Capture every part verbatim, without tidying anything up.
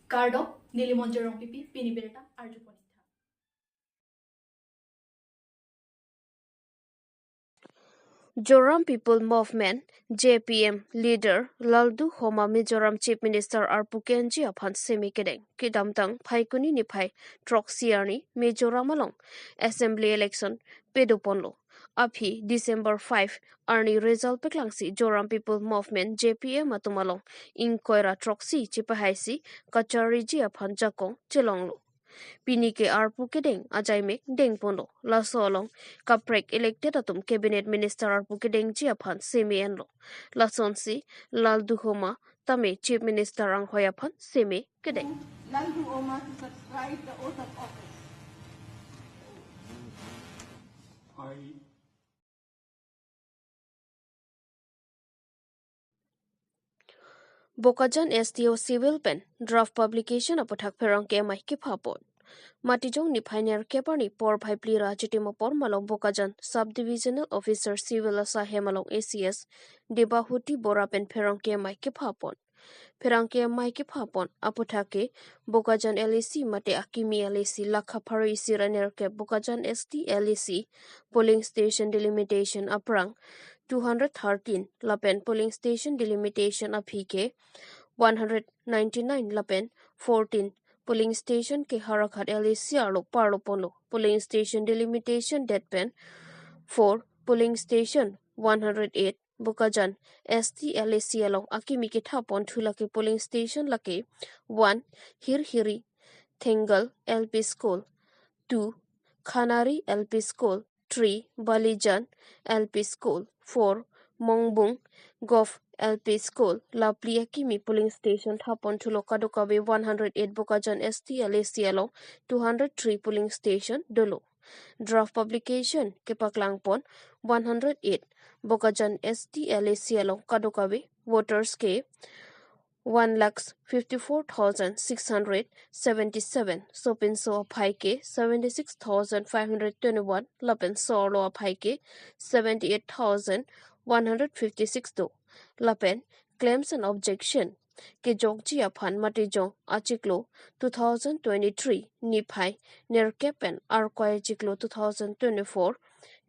Kardom, neli Monjir Rongpipi, pini birta arjupon-ik tha. Zoram People Movement, Z P M, leader Lalduhoma Mizoram Chief Minister arpu ke-enji aphan seme kedeng. Kedamtang Phaikuni niphai throksi arni Mizoram along assembly election padoponlo. Aphi December five arni result paklangsi Zoram People Movement, Z P M, atum along ingkoi ra throksi chepahaisi kacharliji aphan jakong chelonglo. Pini ke arpu kedeng ajaimek dengponlo. Laso along kaprek elected atum cabinet minister arpu kedengji aphan seme enlo. Lasonsi Lalduhoma tame Chief Minister anghoi aphan seme kedeng. Lalduhoma to subscribe the oath of office. I Bokajan S D O Civil pen draft publication aputhak pherangke amei kephapon. Matijong niphai nerkep arni porphai phli ra chitim apor malom Bokajan Sub-Divisional Officer Civil asahem along A C S Debahuti Bora pen pherangke amei kephapon. Pherangke amei kephapon aputhak ke Bokajan L A C mate akimi L A C lakha pharo isi ra nerkep, Bokajan S T L A C polling station delimitation aphrang two hundred thirteen lapen polling station delimitation aphi ke one hundred ninety-nine lapen fourteen polling station ke Howraghat L A C arlo parloponlo. Polling station delimitation det pen four, polling station one hundred eight, Bokajan S T L A C along akimi kethapon thu lake polling station lake one, Hirhiri Thengal L P School, two, Khanari L P School, three, Balijan L P School, four, Mongbung Govt L P School. La phli akimi polling station thapon thulo. Kadokave one hundred eight Bokajan S T L A C along two hundred three polling station dolo. Draft publication kepaklangpon one hundred eight Bokajan S T L A C along kadokave voters ke one lakh fifty-four thousand six hundred seventy-seven, sopinso aphai ke seventy-six thousand five hundred twenty-one lapen so-arlo aphai ke seventy-eight thousand one hundred fifty-six do. Lapen claims and objection kejokji aphan matijong achiklo two thousand twenty-three niphai nerkep pen arkoi achiklo two thousand twenty-four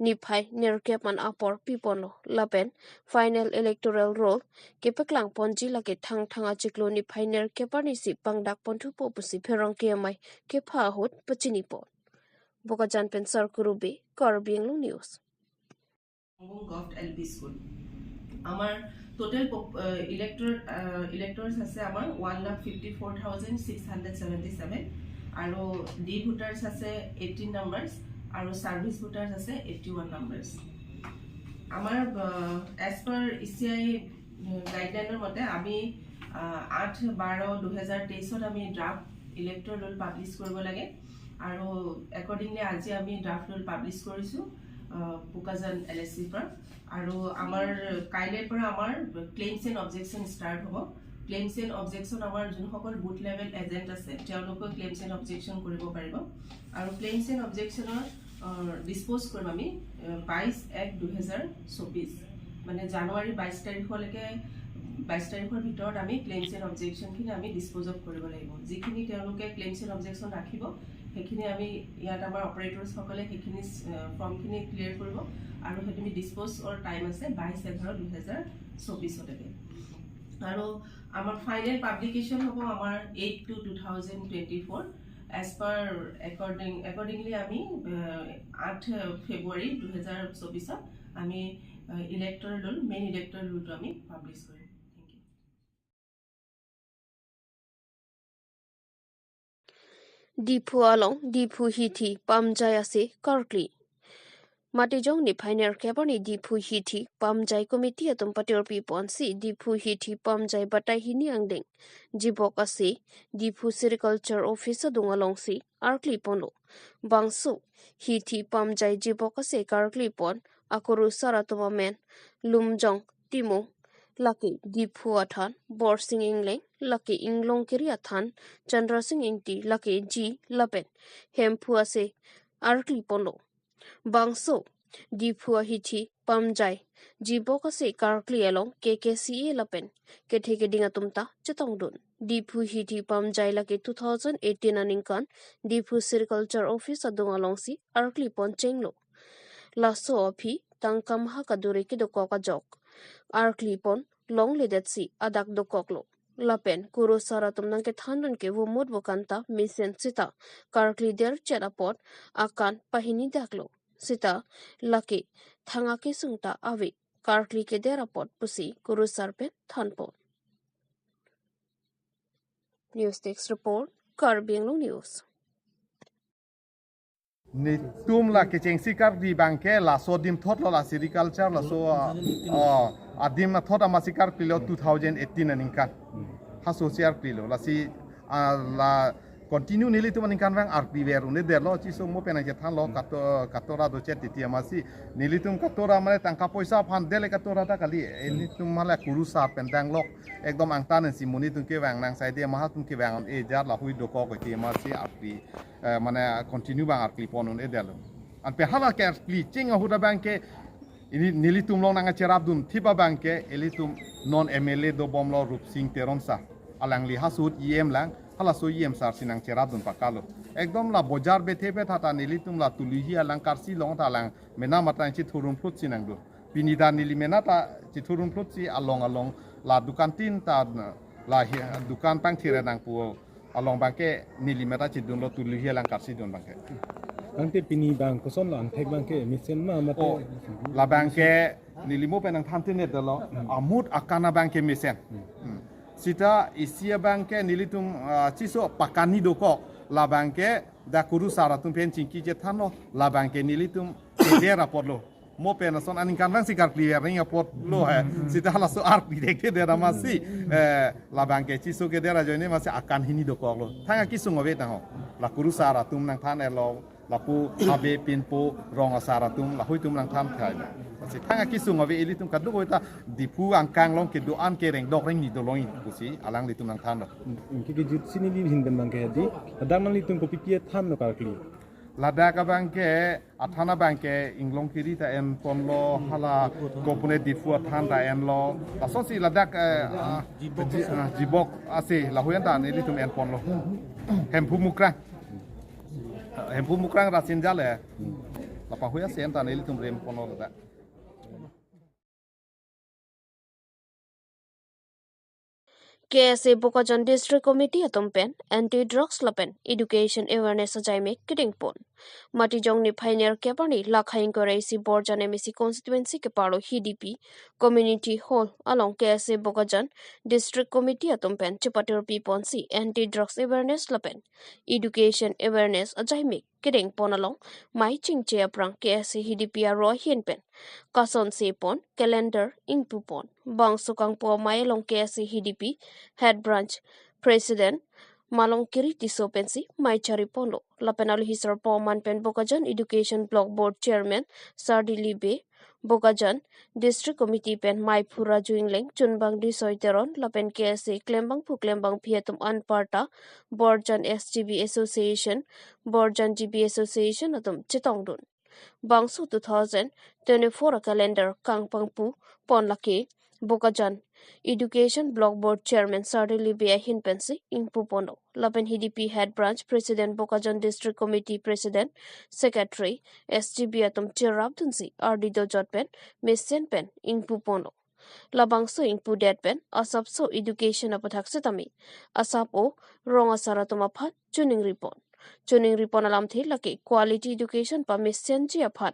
niphai nerkep an apor piponlo. Lapen final electoral roll kepaklangponji lake Thangthang achiklo niphai nerkep arnisi pangdakpon thupo pusi pherangke amei kepha ahut pachinipon. Bokajan pen Sarkuru Bey, Karbi Anglong News. Mongbung Govt L P School। আমাৰ টোটেল elector electors আছে আমাৰ one lakh fifty four thousand six hundred seventy seven আৰু the voters আছে eighteen numbers আৰু service voters আছে eighty one numbers. আমাৰ as per E C I গাইডলাইনৰ মতে আমি আহ, আঠ বাৰ দুহেজাৰ তেইছত আমি ড্ৰাফ্ট ইলেক্টৰ ৰোল পাব্লিছ কৰিব লাগে আৰু একৰ্ডিংলি আজি আমি ড্ৰাফ্ট ৰোল পাব্লিছ কৰিছোঁ আহ, বোকাজান এল এ চিৰ পৰা। আৰু আমাৰ কাইলৈৰ পৰা আমাৰ ক্লেইমছ এণ্ড অবজেকশ্যন ষ্টাৰ্ট হ'ব। ক্লেইমছ এণ্ড অবজেকশ্যন আমাৰ যোনসকল বুথ লেভেল এজেণ্ট আছে তেওঁলোকেও ক্লেইমছ এণ্ড অবজেকশ্যন কৰিব পাৰিব। আৰু ক্লেইমছ এণ্ড অবজেকশ্যনৰ ডিছপ'জ কৰিম আমি আহ, বাইছ এক দুহেজাৰ চৌবিছ, মানে জানুৱাৰী বাইছ তাৰিখলৈকে, বাইছ তাৰিখৰ ভিতৰত আমি ক্লেইমছ এণ্ড অবজেকশ্যনখিনি আমি ডিছপ'জ অফ কৰিব লাগিব। যিখিনি তেওঁলোকে ক্লেইমছ এণ্ড অবজেকশ্যন ৰাখিব, সেইখিনি আমি ইয়াত আমাৰ অপাৰেটৰ্ছসকলে সেইখিনি আহ, ফৰ্মখিনি ক্লিয়াৰ কৰিব আৰু সেইটো আমি ডিছপ'জৰ টাইম আছে বাইছ এঘাৰ দুহেজাৰ চৌবিছলৈকে। আৰু আমাৰ ফাইনেল পাব্লিকেশ্যন হ'ব আমাৰ eight two two thousand twenty four. As per according accordingly আমি আহ, আঠ ফেব্ৰুৱাৰী দুহেজাৰ চৌবিছত আমি ইলেক্টৰ ৰোল, মেইন ইলেক্টৰ ৰোলটো আমি পাব্লিছ কৰিম। Thank you। Diphu along Diphu hithi pamjai ase karkli. Matijong niphai nerkep arni Diphu hithi pamjai committee atum patirpiponsi Diphu hithi pamjai batai hini angdeng jibok ase Diphu Sericulture Office adung alongsi arkliponlo. Bangso hithi pamjai jibok ase karklipon akurusar atum amen Lumjong Timung, lake Diphu athan Borsing Engleng, lake Inglongkiri athan Chandrasing Ingti, lake Ji lapen Hemphu ase arkliponlo. Bangso Diphu ahithi Pamjai jibok ase karkli along K K C A lapen kethe keding atum ta chetongdun. Diphu hithi Pamjai lake two thousand eighteen aningkan Diphu Sericulture Office adung alongsi arkli pon chenglo. Laso aphi tangka maha kaduri kedokok ajok arkli pon longledetsi adak dokoklo. Lapen kurusar atum nangkethandun ke vomut vokan ta mesen sita karkli derchet apot akan pahini daklo. Sita lake thang akesung ta ave karkli keder apot pusi kurusar pen thanpon. News Desk Report, Karbi Anglong News. Netum la kechengsi karkli abangke laso adim thotlo, la Sericulture laso, ah, oh, adim thot amatsi karklilo two thousand eighteen aningkan. Hasosi arklilo. Lasi, ah, la continue nelitum aningkanvang arkli ver un-edetlo, chiso mo pen nangkethanlo, kato-, katora dochet titi amatsi. Nelitum katora mane tangka poisa aphan dele katora ta kali. Eh, nelitum mane kurusar pen danglok. Ekdom angtan si monit atum kevang nang saide maha atum kevang un-ejar lahui dokok iti amatsi arkli, eh, mane continue abang arkli pon un-edetlo. Anpe hala ke arkli cheng ahut abangke ili nelitum along nangcherapdun thip abangke ilitum non M L A dobomlo Rupsing Teron sir. Alangli haso ahut E M lang, halaso E M sir si nangcherapdun pakalo. Ekdom la bojar bethe betha ta nelitum la Tulihei alang karsi along ta alang mena mata chithurumphlut si nangdun. Pini ta neli mena ta chithurumphlut si along along la dukan tin ta la hi-, dukan pangthir nangpo along abangke neli mena chidunlo Tulihei alang karsi dun abangke. Tangte pini abang kosonlo, angthek abangke mesen ma mate? Oh, labangke neli mo pen nangthan tin-edetlo, amut akan abangke mesen. Hmm. Sita isi abangke nelitum, ah, chiso pakani dokok, labangke dak kurusar atum pen chingki chethanlo, labangke nelitum keder apotlo. Mo pen ason aningkanvang si karkli ring apotlo he. Sita laso arkli dekde dera amatsi, eh, labangke chiso keder ajoine amatsi akan hini dokoklo. Thang akesung ave tangho. La kurusar atum nangthan-etlo, lapu habe pinpo rong asar atum, lahui atum nangthan khai. Amatsi thang akesung ave, ilitum kadokave ta Diphu angkang along kedo-an kereng dok reng ni dolong pusi alanglitum nangthanlo. Ke kejut si neli ahin pen abangke hedi, ladak nanglitum kopi pi thanlo karkli? Ladak abangke, athan abangke Inglongkiri ta enponlo, hala kopune Diphu athan ta enlo. Lasonsi ladak, eh, ah, ji-, ah, jibok ase lahui an ta nelitum enponlo. Hemphu Mukrang. Hemphu Mukrang Rasinja le. Lapu ahui ase an ta nelitum remponlo ladak. K S A Bokajan District Committee atum pen anti drugs lapen education awareness ajaime kedengpon. Matijong niphai nerkep arni lakhai ingkoi ra isi Borjan M A C constituency keparlo Hidipi Community Hall along K S A Bokajan District Committee atum pen chepatirpiponsi anti drugs awareness lapen education awareness ajaime kedengpon along mei chingche aphrang K S A Hidipi aro ahin pen kasonsepon, calendar ingpupon. Bangso kangpu amei along K S A Hidipi Head Branch President Malongkiri Tisso pensi mei chariponlo. Lapen aluhi sarpo aman pen Bokajan Education Block Board Chairman Sardili Bey, Bokajan District Committee pen meiphu Raju Ingleng, chunbang Disoi Teron, lapen K S A klembangphu klembangphi atum anparta Borjan S G B Association, Borjan G B Association atum chetongdun. Bangso two thousand twenty-four a-calendar kangpangpupon lake Bokajan Education Block Board Chairman Sardili Bey ahin pensi ingpuponlo. Lapen Hidipi Head Branch President, Bokajan District Committee President, Secretary, S G B atum cherapdunsi ardi dojot pen mesen pen ingpuponlo. Labangso ingpudet pen asapso education aputhak setame asap-o rong asar atum aphan choningripon. Choningripon alamthe lake quality education pamesenji aphan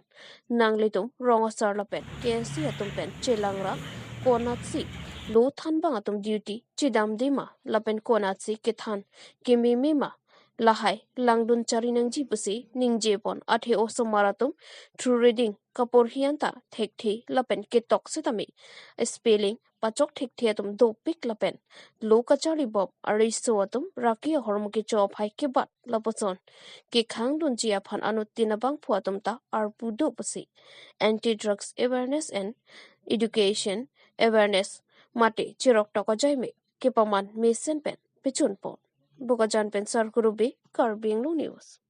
nanglitum rong asar lapen K S A atum pen chelang ra konatsi lo thanbang atum duty chedamde ma lapen konatsi kethan kememe ma lahai langdun chari nangji pusi ningjepon. Athe osomar atum through reading kaporhi anta thekthe lapen ketok setame spelling pachok thekthe atum dopik lapen lo kacharlibom ariso atum raki ahormu kecho aphai kebat lapuson kekhangdunji aphan anuttin abangphu atum ta arpu do pusi anti drugs awareness and education awareness mate cheroktok ajaime kepaman mesen pen pechunpon. Bokajan pen Sarkuru Bey, Karbi Anglong News.